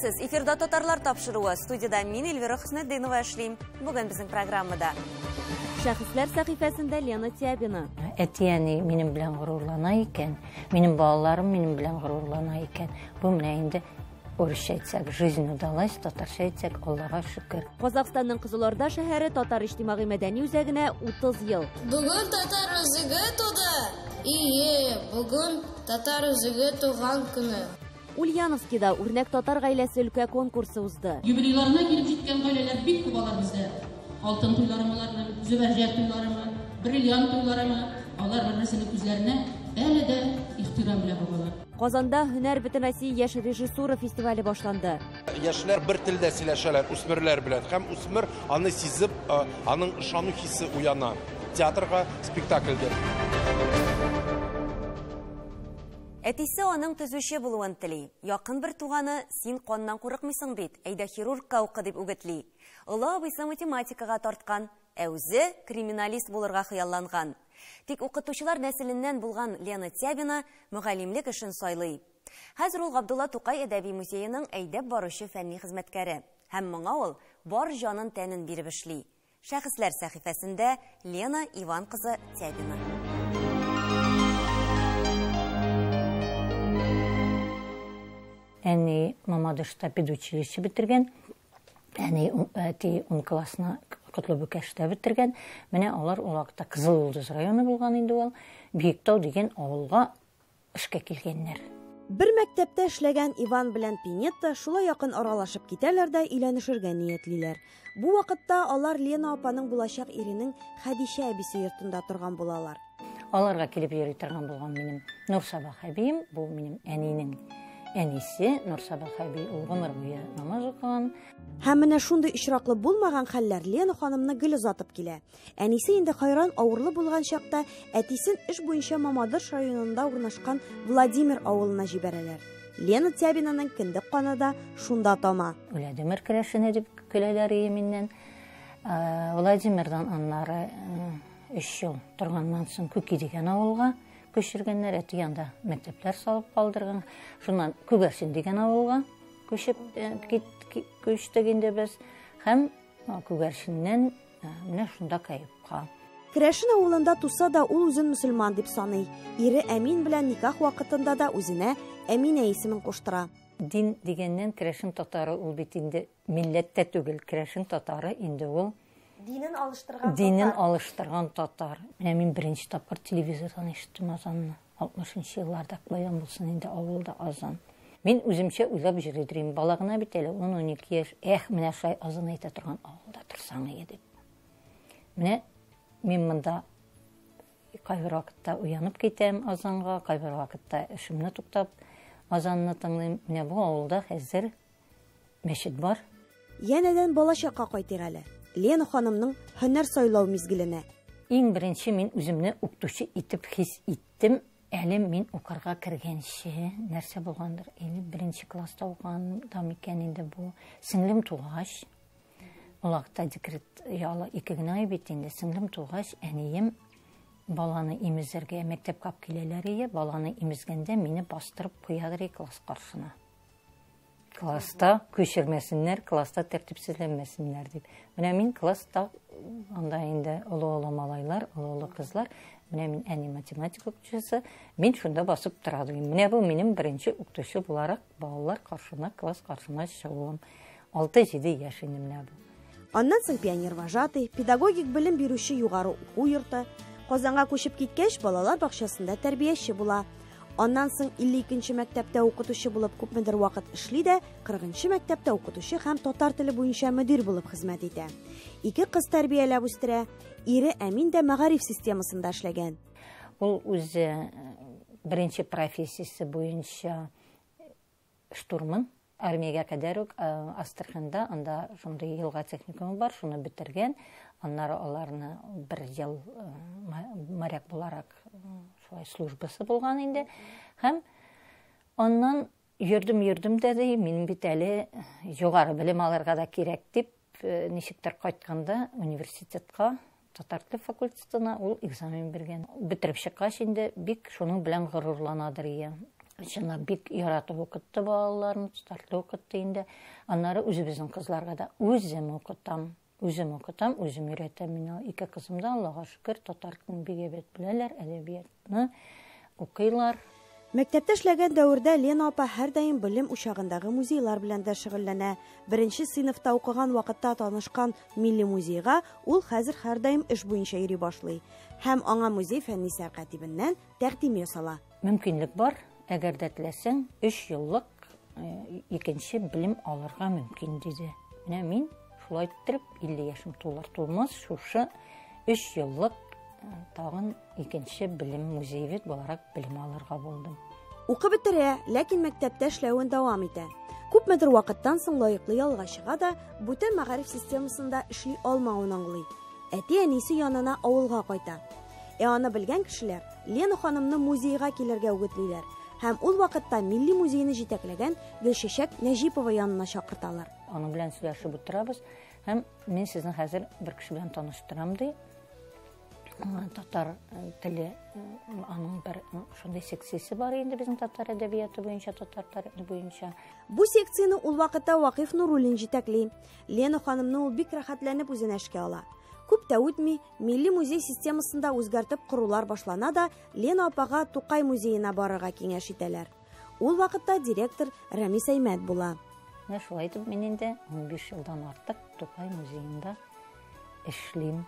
Исәнмесез! Эфирда Татарлар тапшыруы. Студиядә мин Эльвира Хөснетдинова эшлим. Бүген безнең программада. Шәхесләр сәхифәсендә Лена Тябина. Әти-әни минем белән горурлана икән, минем балаларым минем белән горурлана икән. Бу менә инде урысча әйтсәк, жизнь удалась, татарча әйтсәк, Аллага шөкер. Казахстанның Кызылорда шәһәре татар иҗтимагый мәдәни үзәгенә 30 ел. Бүген татар үзеге туды. Ие, бүген татар үзеге туган көне. Ульяновскида үрнәк татар гаиләсе өлкә конкурсы узды. Юбилейларына килеп җиткән гаиләләр бик күп алар бездә. Алтын туйларымы аларның, зөбәрҗәт туйларымы, бриллиант туйларымы, алар бер-берсенең күзләренә әле дә ихтирам белән багалар. Казанда Һөнәр бөтенроссия яшь режиссура фестивале башланды. Яшьләр бер телдә сөйләшәләр үсмерләр белән һәм үсмер аны сизеп, аның ышану хисе уяна. Театрга, спектакльгә. Әтисе аның төзүче булуын тели. Якын бер туганы, син каннан курыкмыйсың бит, әйдә хирургка укы дип үгетли. Олы абыйсы математикага тарткан, ә үзе криминалист булырга хыялланган. Тик укытучылар нәселеннән булган Лена Тябина мөгаллимлек эшен сайлый. Хәзер ул Габдулла Тукай әдәби музееның әйдәп баручы фәнни хезмәткәре. Һәм моңа ул бар җанын тәнен биреп эшли. Шәхесләр сәхифәсендә Лена Иван кызы Тябина. Әни Мамадышта педучилище бетергән. Әни, әти 10 классны Котлы Бөкәштә бетергән. Менә алар ул вакытта Кызыл Йолдыз районы булган инде ул. Биектау дигән авылга эшкә килгәннәр. Бер мәктәптә эшләгән Иван белән Пинетта шулай якын аралашып китәләр дә өйләнешергә ниятлиләр. Бу вакытта алар Лена апаның булачак иренең Хәдичә әбисе йортында торган булалар. Аларга килеп йөри торган булган минем Нурсабах әбием, бу минем әнинең әнисе Нурсабах әби, ул гомер буе намаз укыган. Һәм менә шундый очраклы булмаган хәлләр Лена ханымны гел озатып килә. Әнисе инде хайран авырлы булган чакта әтисен эш буенча Мамадыш районында урнашкан Владимир авылына җибәрәләр. Лена Тябинаның кендек каны да шунда тама. Владимир керәшене дип көләләр ие миннән. Владимирдан аннары 3 ел торганнан соң Күки дигән авылга күчергәннәр. Әти анда мәктәпләр салып калдырган. Шуннан Күгәрчен дигән авылга күчеп күчтек инде без. Һәм Күгәрченнән менә шунда Каепка. Керәшен авылында туса да ул үзен мөселман дип саный. Ире Әмин белән никах вакытында да үзенә Әминә исемен куштыра. Дин дигәннән керәшен татары ул бит инде милләттә түгел. Керәшен татары инде ул динен алыштырган динен алыштырган татар. Менә мин беренче тапкыр телевизордан ишеттем азанны. 60 елларда каян булсын инде авылда азан. Мин үземчә уйлап йөридем. Бала гына бит әле 10-12 яшь. Эх, менә шулай азан әйтә торган авылда торсаң иде дип. Менә мин монда кайбер вакытта уянып китәм азанга, кайбер вакытта эшемне туктап азанны тыңлыйм. Менә бу авылда хәзер мәчет бар. Янәдән балачакка кайтыйк әле. Лена ханымның һөнәр сайлау мизгеленә. Иң беренче мин үземне укытучы итеп хис иттем. Әле мин укырга кергәнче нәрсә булгандыр? Әле беренче класста укыганда микән инде бу? Сеңлем тугач, ул вакытта декрет ялы 2 генә ай бит инде. Сеңлем тугач, әнием баланы имезергә мәктәпкә алып киләләр иде. Баланы имезгәндә мине бастырып куядыр класс каршына. Класста күчермәсеннәр, класста тәртипсезләнмәсеннәр дип. Менә мин класста, анда инде олы-олы малайлар, олы-олы кызлар, менә мин әни математика укытучысы, мин шунда басып тора идем. Менә бу минем беренче укытучы буларак балалар каршына, класс каршына чыгуым. 6-7 яшь инде менә бу. Аннан соң пионер вожатый, педагогик белем бирүче югары уку йорты. Казанга күчеп киткәч, балалар бакчасында тәрбияче була. Аннан соң 52 мәктәптә укытучы булып күпмедер вакыт эшли дә, 40 мәктәптә укытучы һәм татар теле буенча мөдир булып хезмәт итә. 2 кыз тәрбияләп үстерә. Ире Әмин дә мәгариф системасында эшләгән. Ул үзе беренче профессиясе буенча штурман. Армиягә кадәр үк Астраханда, анда шундый елга техникумы бар, шуны бетергән. Аннары аларны бер ел моряк буларак шулай службасы булган инде. Һәм аннан йөрдем-йөрдем дә ди, мин бит әле югары белем алырга да кирәк дип, ничектер кайтканда университетка, татар теле факультетына ул экзамен биргән. Бетереп чыккач инде бик шуның белән горурланадыр ие. Чынлап бик яратып укытты балаларны, татар теле укытты инде. Аннары үзебезнең кызларга да үзем укытам. Үзем укытам, үзем өйрәтәм. Мин ике кызым да, Аллага шөкер, татар телен бик әйбәт беләләр, әдәбиятны укыйлар. Мәктәптә эшләгән дәвердә Лена апа һәрдаим белем учагындагы музейлар белән дә шөгыльләнә. Беренче сыйныфта укыган вакытта танышкан милли музейга ул хәзер һәрдаим эш буенча йөри башлый. Һәм аңа музей фәнни сәркатибеннән тәкъдим ясала. Мөмкинлек бар, әгәр дә теләсәң, 3 еллык икенче белем алырга мөмкин, диде. Менә мин шулай иттереп 50 яшем тулар тулмас, шушы 3 еллык тагын икенче белем музеевед буларак белем алырга булдым. Укып бетерә, ләкин мәктәптә эшләвен дәвам итә. Күпмедер вакыттан соң лаеклы ялга чыга да, бүтән мәгариф системасында эшли алмавын аңлый. Әти-әнисе янына авылга кайта. Ә аны белгән кешеләр Лена ханымны музейга килергә үгетлиләр. Һәм ул вакытта милли музейны җитәкләгән Гөлчәчәк Нәҗипова янына чакырталар. Аның белән сөйләшеп утырабыз һәм мин сезне хәзер бер кеше белән таныштырам, ди. Татар теле, аның бер шундый секциясе бар инде безнең татар әдәбияты буенча, татар тарихы буенча. Бу секцияне ул вакытта Вакыйф Нуруллин җитәкли. Лена ханымны ул бик рәхәтләнеп үзенә эшкә ала. Күп тә үтми, милли музей системасында үзгәртеп корулар башлана да, Лена апага Тукай музеена барырга киңәш итәләр. Ул вакытта директор Рәмис Әймәт була. Менә шулай итеп мин инде 15 елдан артык Тукай музеенда эшлим.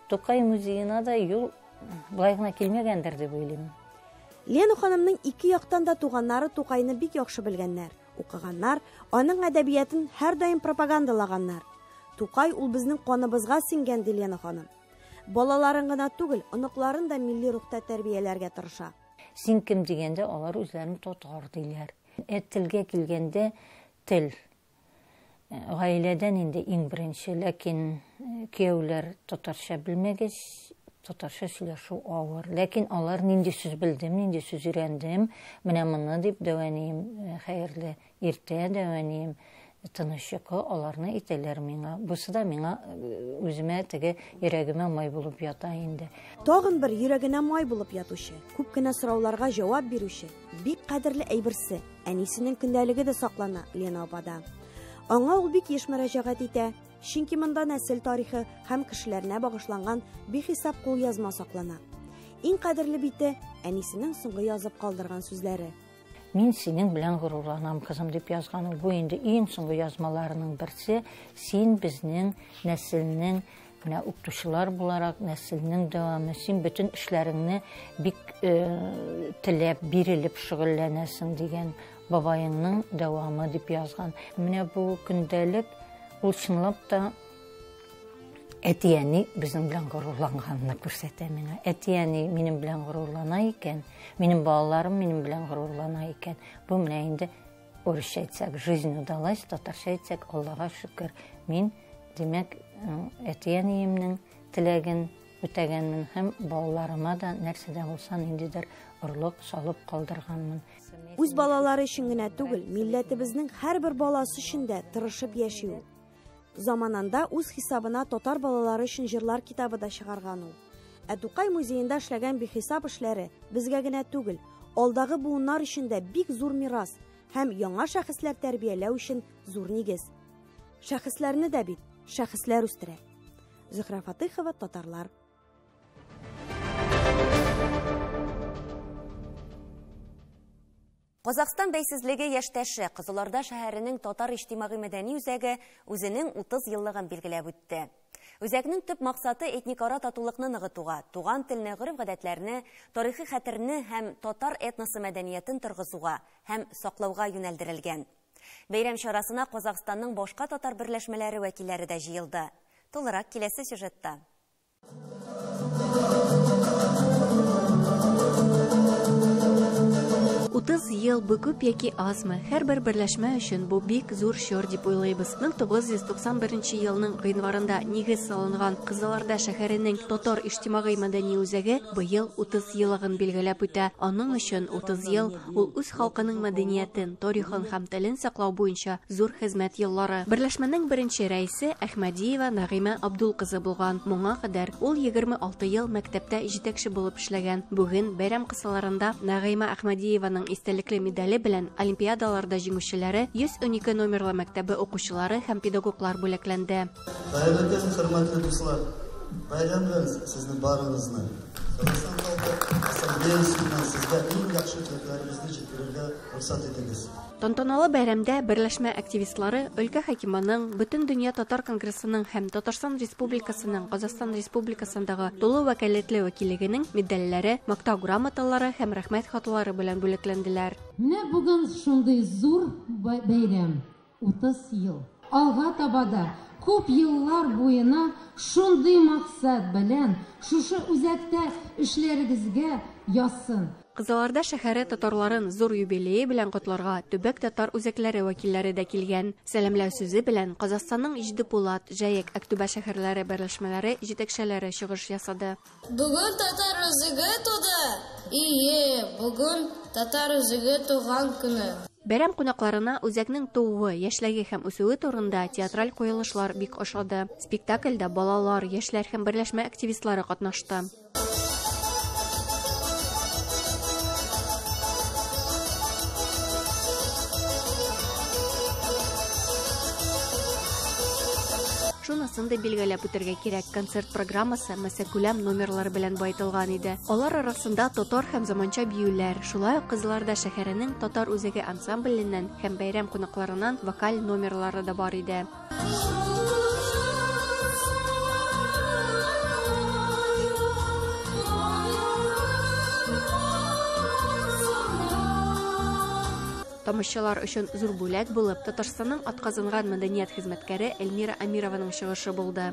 Тукай музеена да юл былай гына килмәгәндер дип уйлыйм. Лена ханымның ике яктан да туганнары Тукайны бик яхшы белгәннәр, укыганнар, аның әдәбиятын һәрдаим пропагандалаганнар. Тукай ул безнең каныбызга сеңгән, ди Лена ханым. Балаларын гына түгел, оныкларын да милли рухта тәрбияләргә тырыша. Син кем дигәндә алар үзләрен татар диләр. Ә телгә килгәндә тел гаиләдән инде иң беренче, ләкин кияүләр татарча белмәгәч, татарча сөйләшү авыр. Ләкин алар нинди сүз белдем, нинди сүз өйрәндем, менә моны дип дәвәнием, хәерле иртә дәвәнием, тыныч йокы, аларны әйтәләр миңа. Бусы да миңа үземә теге йөрәгемә май булып ята инде. Тагын бер йөрәгенә май булып ятучы, күп кенә сорауларга җавап бирүче, бик кадерле әйберсе, әнисенең көндәлеге дә саклана Лена апада. Аңа ул бик еш мөрәҗәгать итә, чөнки монда нәсел тарихы һәм кешеләренә багышланган бихисап кулъязма саклана. Иң кадерле бите әнисенең соңгы язып калдырган сүзләре. Мин синең белән горурланам, кызым, дип язган ул. Бу инде иң соңгы язмаларының берсе. Син безнең нәселнең, менә укытучылар буларак нәселнең дәвамы. Син бөтен эшләреңне бик теләп, бирелеп шөгыльләнәсең дигән бабайыңның дәвамы дип язган. Менә бу көндәлек ул чынлап та әти-әни безнең белән горурланганны күрсәтә миңа. Әти-әни минем белән горурлана икән, минем балаларым минем белән горурлана икән. Бу менә инде урысча әйтсәк, жизнь удалась, татарча әйтсәк, Аллага шөкер. Мин, димәк, әти-әниемнең теләген үтәгәнмен һәм балаларыма да нәрсә дә булса ниндидер орлык салып калдырганмын. Үз балалары өчен генә түгел, милләтебезнең һәрбер баласы өчен дә тырышып яши ул. Заманында үз хисабына татар балалары өчен җырлар китабы да чыгарган ул. Ә Тукай музеенда эшләгән бихисап эшләре безгә генә түгел, алдагы буыннар өчен дә бик зур мирас һәм яңа шәхесләр тәрбияләү өчен зур нигез. Шәхесләрне дә бит шәхесләр үстерә. Зөһрә Фатыйхова, Татарлар. Казахстан бәйсезлеге яшьтәше Кызылорда шәһәренең татар иҗтимагый мәдәни үзәге үзенең 30 еллыгын билгеләп үтте. Үзәкнең төп максаты этникара татулыкны ныгытуга, туган телне, гореф-гадәтләрне, тарихи хәтерне һәм татар этносы мәдәниятен торгызуга һәм саклауга юнәлдерелгән. Бәйрәм чарасына Казахстанның башка татар берләшмәләре вәкилләре дә җыелды. Тулырак киләсе сюжетта. 30 ел бу күп яки азмы, һәрбер берләшмә өчен бу бик зур чор дип уйлыйбыз. 1991 елның гыйнварында нигез салынган Кызылорда шәһәренең татар иҗтимагый мәдәни үзәге быел 30 еллыгын билгеләп үтә. Аның өчен 30 ел ул үз халкының мәдәниятен, тарихын һәм телен саклау буенча зур хезмәт еллары. Берләшмәнең беренче рәисе Әхмәдиева Нәгыймә Абдул кызы булган. Моңа кадәр ул 26 ел мәктәптә җитәкче булып эшләгән. Бүген бәйрәм кысаларында Нәгыймә Әхмәдиеваның истәлекле медале белән олимпиадаларда җиңүчеләре 112 номерлы мәктәбе укучылары һәм педагоглар бүләкләнде. Хәерле көн, хөрмәтле дуслар. Бәйрәм белән сезне барыгызны. Казахстан халкы ассамблеясыннан сезгә иң яхшы теләкләребезне җиткерергә рөхсәт итегез. Тантаналы бәйрәмдә берләшмә активистлары өлкә хакимының, Бөтендөнья татар конгрессының һәм Татарстан Республикасының Казахстан Республикасындагы тулы вәкаләтле вәкиллегенең медальләре, мактау грамоталары һәм рәхмәт хатлары белән бүләкләнделәр. Менә бүген шундый зур бәйрәм, 30 ел. Алга таба да күп еллар буена шундый максат белән шушы үзәктә эшләрегезгә язсын. Кызылорда шәһәре татарларын зур юбилее белән котларга төбәк татар үзәкләре вәкилләре дә килгән. Сәламләү сүзе белән Казахстанның Җидепулат, Җаек, Актүбә шәһәрләре берләшмәләре җитәкчеләре чыгыш ясады. Бүген татар үзәге туды. Ие, бүген татар үзәге туган көне. Бәйрәм кунакларына үзәкнең тууы, яшьлеге һәм үсүе турында театраль куелышлар бик ошады. Спектакльдә балалар, яшьләр һәм берләшмә активистлары катнашты. Шунысын да билгеләп үтәргә кирәк, концерт программасы массакүләм номерлар белән баетылган иде. Алар арасында татар һәм заманча биюләр, шулай ук Кызылорда шәһәренең татар үзәге ансамбленнән һәм бәйрәм кунакларыннан вокаль номерлары да бар иде. Тамашачылар өчен зур бүләк булып Татарстанның атказанган мәдәният хезмәткәре Эльмира Амированың чыгышы булды.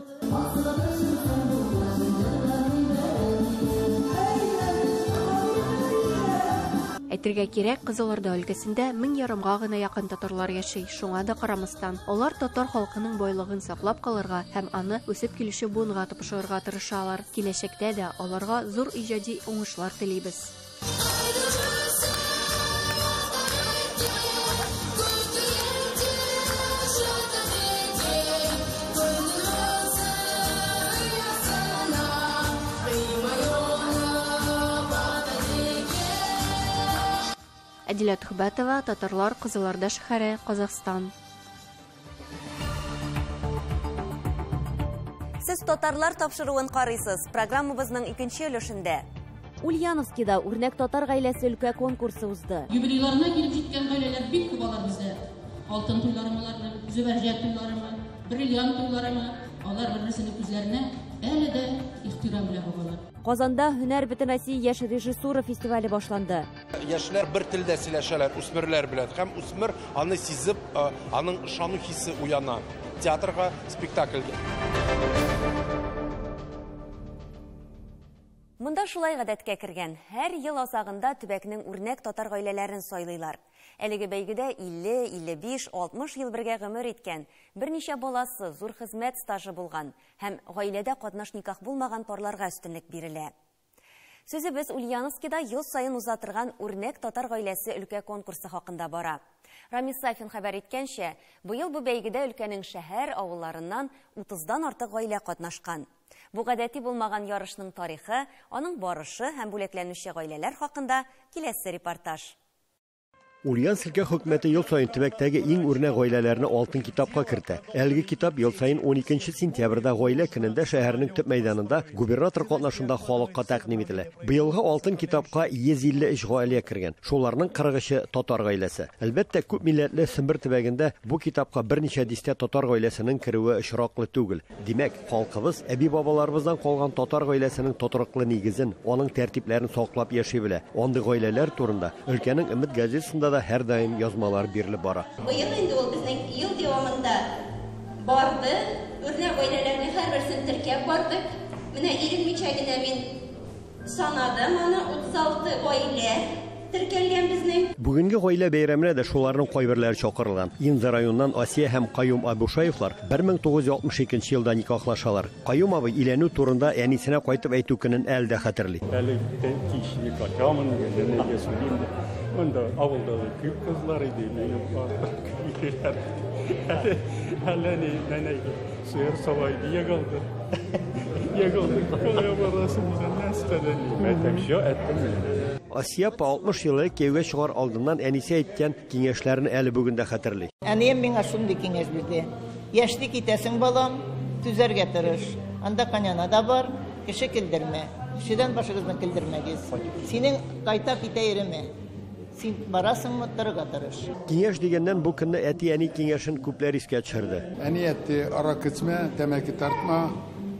Әйтергә кирәк, Кызылорда өлкәсендә 1500 гына якын татарлар яши. Шуңа да карамастан, алар татар халкының байлыгын саклап калырга һәм аны үсеп килүче буынга тапшырырга тырышалар. Киләчәктә дә аларга зур иҗади уңышлар телибез. Әдилә Түхбәтова, Татарлар, Кызылорда шәһәре, Казахстан. Сез татарлар тапшыруын карыйсыз. Программабызның икенче өлешендә. Ульяновскида үрнәк татар гаиләсе өлкә конкурсы узды. Юбилейларына килеп җиткән гаиләләр бик күп алар бездә. Алтын туйларымы аларның, зөбәрҗәт туйларымы, бриллиант туйларымы, алар бер-берсенең күзләренә әле дә ихтирам белән багалар. Казанда Һөнәр Бөтенроссия яшь режиссура фестивале башланды. Яшьләр бер телдә сөйләшәләр үсмерләр белән һәм үсмер аны сизеп, аның ышану хисе уяна. Театрга, спектакльгә. Монда шулай гадәткә кергән. Һәр ел азагында төбәкнең үрнәк татар гаиләләрен сайлыйлар. Әлеге бәйгедә 50, 55, 60 ел бергә гомер иткән, берничә баласы, зур хезмәт стажы булган һәм гаиләдә катнаш никах булмаган парларга өстенлек бирелә. Сүзебез Ульяновскида ел саен уза торган үрнәк татар гаиләсе өлкә конкурсы хакында бара. Рамис Сафин хәбәр иткәнчә, быел бу бәйгедә өлкәнең шәһәр авылларыннан 30-дан артык гаилә катнашкан. Бу гадәти булмаган ярышның тарихы, аның барышы һәм бүләкләнүче гаиләләр хакында киләсе репортаж. Ульяновск өлкә хөкүмәте ел саен төбәктәге иң үрнәк гаиләләрне алтын китапка кертә. Әлеге китап ел саен 12 сентябрьдә гаилә көнендә шәһәрнең төп мәйданында губернатор катнашында халыкка тәкъдим ителә. Быелгы алтын китапка 153 гаилә кергән. Шуларның 43-е татар гаиләсе. Әлбәттә, күп милләтле Сембер төбәгендә бу китапка берничә дистә татар гаиләсенең керүе очраклы түгел. Димәк, халкыбыз әби-бабаларыбыздан калган татар гаиләсенең тотрыклы нигезен, аның тәртипләрен саклап яши белә. Андый гаиләләр турында өлкәнең Өмет газетасында да һәр даим язмалар бирелеп бара. Быел инде ул безнең ел дәвамында барды. Үрнәк гаиләләрнең һәрберсен теркәп бардык. Менә иренмичә генә мин санадым аны, 36 гаилә теркәлгән безнең. Бүгенге гаилә бәйрәменә дә шуларның кайберләре чакырылган. Инза районыннан Асия һәм Каюм Абушаевлар 1962 елда никахлашалар. Каюм абый өйләнү турында әнисенә кайтып әйтү көнен әле дә хәтерли. Әле кич никахламын, нигә сөйлим. Монда авылда күп кызлар иде, минем ирләр. Әле нәнәй сыер сава иде, егылды. Кая барасың, нәрсәдән? Әйтәм, всё, әйттем мин. Асия апа 60 ел элек кияүгә чыгар алдыннан әнисе әйткән киңәшләрен әле бүген дә хәтерли. Әнием миңа шундый киңәш бирде. Яшьли китәсең, балам, түзәргә тырыш. Анда каняна да бар, кеше килдермә. Кешедән башыгызны килдермәгез. Синең кайта китә йөреме. Син барасыңмы, торырга тырыш. Киңәш дигәннән бу көнне әти-әни киңәшен күпләр искә төшерде. Әни әйтте, аракы эчмә, тәмәке тартма,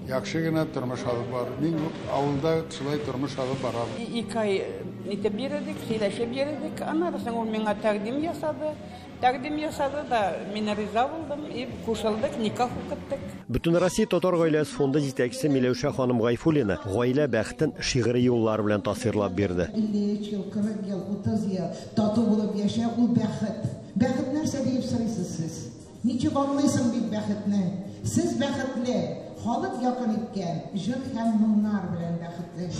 яхшы гына тормыш алып бар. Мин авылда шулай тормыш алып барам. 2 ай нитеп йөрдек, сөйләшеп йөрдек. Аннары соң ул миңа тәкъдим ясады. Тәкъдим ясады да, мин риза булдым, и кушылдык, никах укыттык. Бөтенроссия татар гаиләсе фонды җитәкчесе Миләүшә ханым Гайфуллина гаилә бәхетен шигъри юллар белән тасвирлап бирде. 53 ел, 40 ел, 30 ел тату булып яшәү ул бәхет. Бәхет нәрсә диеп сорыйсыз сез? Ничек аңлыйсың бит бәхетне? Сез бәхетле, халык якын иткән җыр һәм моңнар белән бәхетле.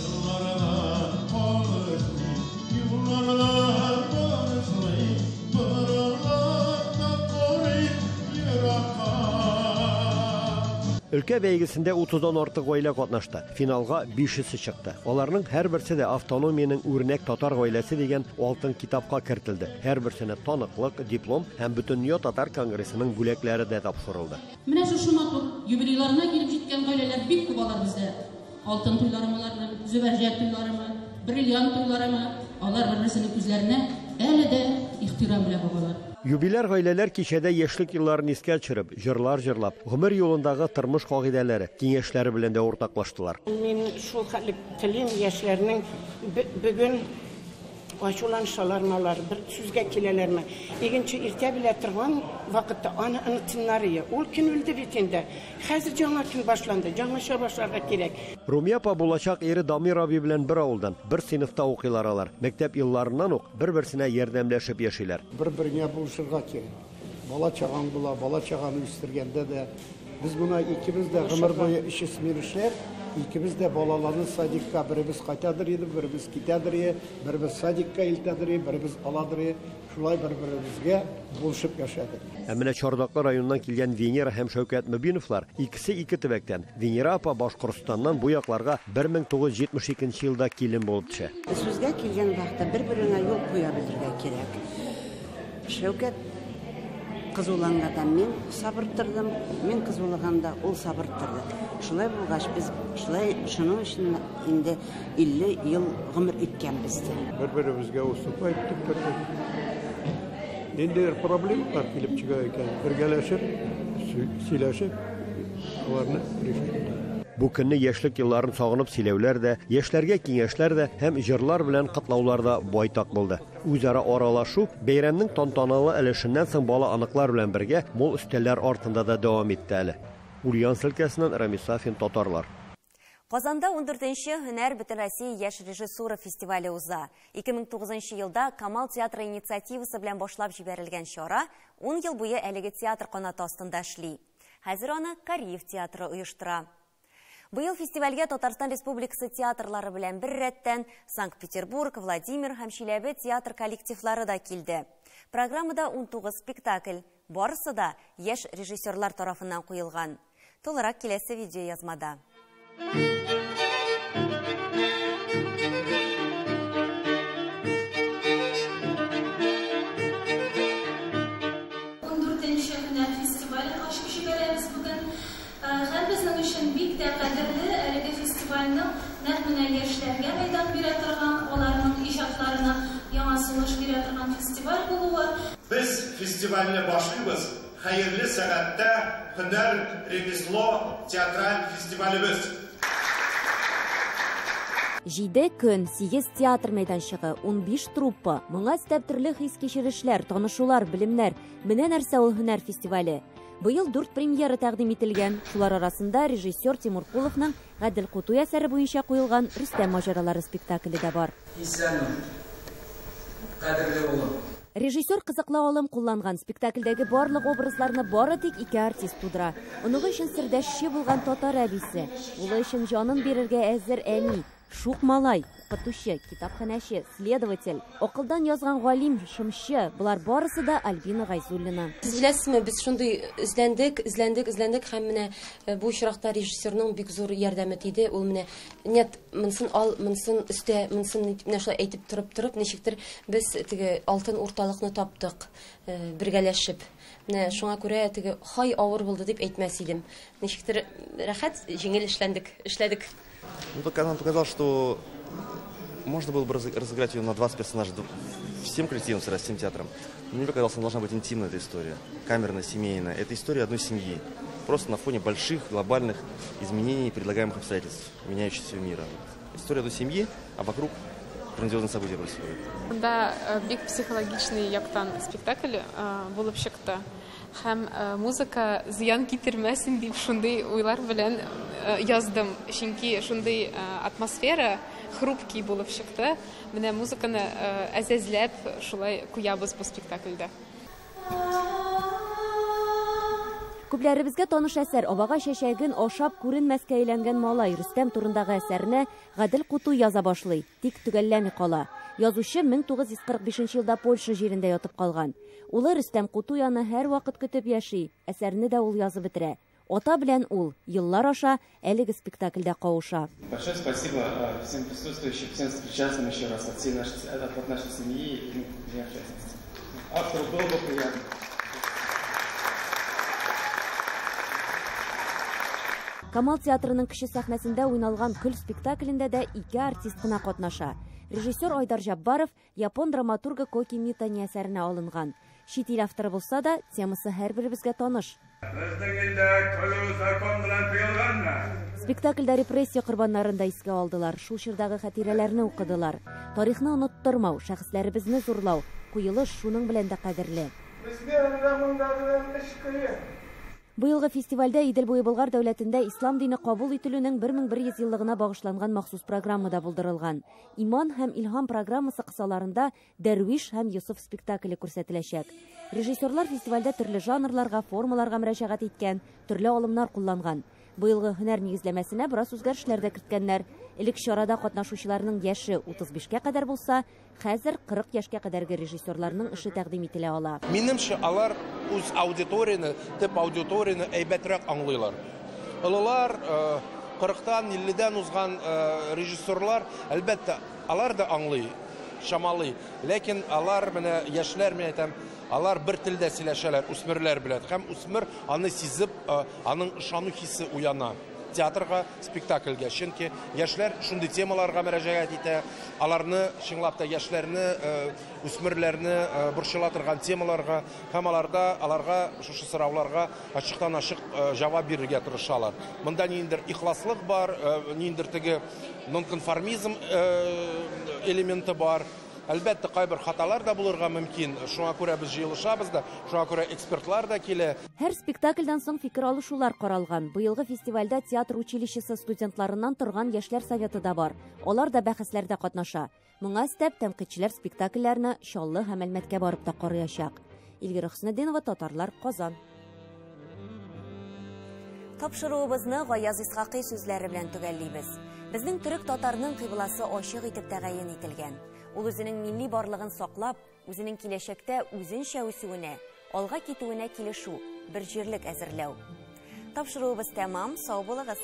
Өлкә бәйгесендә 30-дан артык гаилә катнашты. Финалга 500-се чыкты. Аларның һәрберсе дә автономиянең үрнәк татар гаиләсе дигән алтын китапка кертелде. Һәрберсенә таныклык, диплом һәм Бөтендөнья татар конгрессының бүләкләре дә тапшырылды. Менә шушы матур юбилейларына килеп җиткән гаиләләр бик күп алар бездә. Алтын туйларымы аларның, зөбәрҗәт туйларымы, бриллиант туйларымы, алар бер-берсенең күзләренә әле дә ихтирам белән багалар. Юбиляр гаиләләр кичәдә яшьлек елларын искә төшереп, җырлар җырлап, гомер юлындагы тормыш кагыйдәләре, киңәшләре белән дә уртаклаштылар. Мин шул хәтле телим яшьләрнең бүген ачуланышалармы алар, бер сүзгә киләләрме? Икенче иртә белә торган вакытта аны онытсыннар ие. Ул көн үлде бит инде. Хәзер яңа көн башланды, яңача башларга кирәк. Румия апа булачак ире Дамир абый белән бер авылдан, бер сыйныфта укыйлар алар. Мәктәп елларыннан ук бер-берсенә ярдәмләшеп яшиләр. Бер-береңә булышырга кирәк. Бала чагаң була, бала чаганы үстергәндә дә без моны икебез дә гомер буе эш эшләп, икебез дә балаларны садикка беребез кайтадыр иде, беребез китәдер иде, беребез садикка илтәдер иде, беребез аладыр иде. Шулай бер-беребезгә булышып яшәдек. Ә менә Чардаклы районыннан килгән Венера һәм Шәүкәт Мөбиновлар икесе ике төбәктән. Венера апа Башкортстаннан бу якларга 1972 елда килен булып төшә. Сүзгә килгән вакытта бер-береңә юл куя белергә кирәк. Шәүкәт кызуланганда мин сабыр тордым, мин кызулаганда ул сабыр торды. Шулай булгач, без шулай шуның өчен инде 50 ел гомер иткәнбез дә. Бер-беребезгә уступать итеп тордык. Ниндидер проблемалар килеп чыга икән, бергәләшеп, сөйләшеп, аларны решать. Бу көнне яшьлек елларын сагынып сөйләүләр дә, яшьләргә киңәшләр дә һәм җырлар белән котлаулар да байтак булды. Үзара аралашу бәйрәмнең тантаналы өлешеннән соң бала аныклар белән бергә мул өстәлләр артында да дәвам итте әле. Ульяновск өлкәсеннән Рамис Сафин, Татарлар. Казанда 14-нче Һөнәр Бөтенроссия яшь режиссура фестивале уза. 2009 елда Камал театры инициативасы белән башлап җибәрелгән чара 10 ел буе әлеге театр канаты астында эшли. Хәзер аны Кариев театры оештыра. Быел фестивальгә Татарстан Республикасы театрлары белән бер рәттән Санкт-Петербург, Владимир һәм Чиләбе театр коллективлары да килде. Программада 19 спектакль, барысы да яшь режиссерлар тарафыннан куелган. Тулырак киләсе видео язмада. Ундүртенче һөнәр фестивален ачып җибәрәбез бүген. Һәм безнең өчен бик тә кадерле әлеге фестивальнең нәкъ менә яшьләргә мәйдан бирә торган, аларның иҗатларына яңа сулыш бирә торган фестиваль булуы. Без фестивальне башлыйбыз. Хәерле сәгатьтә Һөнәр ремесло театраль фестивалебез. 7 көн, 8 театр мәйданчыгы, 15 труппа, моңа өстәп төрле хис-кичерешләр, танышулар, белемнәр. Менә нәрсә ул һөнәр фестивале. Быел 4 премьера тәкъдим ителгән. Шулар арасында режиссер Тимур Куловның Гадел Кутуй әсәре буенча куелган Рөстәм маҗаралары спектакле дә бар. Исәнме, кадерле улым. Режиссер кызыклы алым кулланган спектакльдәге барлык образларны бары тик ике артист тудыра. Оныгы өчен сердәшче булган татар әбисе, улы өчен җанын бирергә әзер әни. Шук малай, укытучы, китапханәче, следователь, акылдан язган галим, шымчы, болар барысы да Альбина Гайзуллина. Сез беләсезме, без шундый эзләндек, эзләндек, эзләндек һәм менә бу очракта режиссерның бик зур ярдәме тиде. Ул менә, нет, монысын ал, монысын өстә, монысын менә шулай әйтеп торып-торып, ничектер без теге алтын урталыкны таптык, бергәләшеп. Менә шуңа күрә теге хай авыр булды дип әйтмәс идем. Ничектер рәхәт, җиңел эшләндек, эшләдек. Ну, только нам показал, что можно было бы разыграть ее на 20 персонажей, всем коллективом, сразу, всем театром. Но мне показалось, она должна быть интимная, эта история, камерная, семейная. Это история одной семьи. Просто на фоне больших глобальных изменений предлагаемых обстоятельств, меняющегося мира. История одной семьи, а вокруг грандиозные события происходят. Да, бик психологичный яктан спектакль булып чыкты. Һәм музыка зыян китермәсен дип шундый уйлар белән яздым. Чөнки шундый атмосфера хрупкий булып чыкты. Менә музыканы әзәзләп шулай куябыз бу спектакльдә. Күпләребезгә таныш әсәр Абага чәчәген ашап күренмәскә әйләнгән малай Рөстәм турындагы әсәрне Гадел Кутуй яза башлый, тик төгәлләми кала. Язучы 1945 елда Польша җирендә ятып калган. Улы Рөстәм Кутуй аны һәрвакыт көтеп яши, әсәрне дә ул язып бетерә. Ата белән ул еллар аша әлеге спектакльдә кавыша. Большое спасибо всем присутствующим, всем причастным еще раз от всей нашей, от нашей семьи и меня в частности. Автору было бы приятно. Камал театрының кече сәхнәсендә уйналган Көл спектаклендә дә ике артист кына катнаша. Режиссер Айдар Җаббаров япон драматургы Коки Митани әсәренә алынган. Чит ил авторы булса да, темасы һәрберебезгә таныш. Безнең илдә көлү закон белән тыелганмы? Спектакльдә репрессия корбаннарын да искә алдылар, шул чордагы хатирәләрне укыдылар. Тарихны оныттырмау, шәхесләребезне зурлау, куелыш шуның белән дә кадерле. Безгә әллә монда белән эш кыен. Быелгы фестивальдә Идел буе Болгар дәүләтендә ислам дине кабул ителүнең 1100 еллыгына багышланган махсус программа да булдырылган. Иман һәм илһам программасы кысаларында Дәрвиш һәм Йосыф спектакле күрсәтеләчәк. Режиссерлар фестивальдә төрле жанрларга, формаларга мөрәҗәгать иткән, төрле алымнар кулланган. Быелгы һөнәр нигезләмәсенә бераз үзгәрешләр дә керткәннәр. Элек чарада катнашучыларның яше 35-кә кадәр булса, хәзер 40 яшькә кадәрге режиссерларның эше тәкъдим ителә ала. Минемчә, алар үз аудиторияне, төп аудиторияне әйбәтрәк аңлыйлар. Олылар, 40-тан, 50-дән узган режиссерлар, әлбәттә, алар да аңлый, чамалый. Ләкин алар менә яшьләр, мин әйтәм, алар бер телдә сөйләшәләр, үсмерләр белән. Һәм үсмер аны сизеп, аның ышану хисе уяна театрга, спектакльгә. Чөнки яшьләр шундый темаларга мөрәҗәгать итә, аларны чынлап та яшьләрне, үсмерләрне борчыла торган темаларга һәм аларда аларга шушы сорауларга ачыктан-ачык җавап бирергә тырышалар. Монда ниндидер ихласлык бар, ниндидер теге нонконформизм элементы бар. Әлбәттә, кайбер хаталар да булырга мөмкин. Шуңа күрә без җыелышабыз да, шуңа күрә экспертлар да килә. Һәр спектакльдән соң фикер алышулар каралган. Быелгы фестивальдә театр училищесы студентларыннан торган яшьләр советы да бар. Алар да бәхәсләрдә катнаша. Моңа өстәп, тәнкыйтьчеләр спектакльләрне Чаллы һәм Әлмәткә барып та караячак. Эльвира Хөснетдинова, Татарлар, Казан. Тапшыруыбызны Гаяз Исхакый сүзләре белән төгәллибез. Безнең төрек татарның кыйбласы ачык итеп тәгаен ителгән. Ул үзенең милли барлыгын саклап, үзенең киләчәктә үзенчә үсүенә, алга китүенә килешү, бер җирлек әзерләү. Тапшыруыбыз тәмам, сау булыгыз.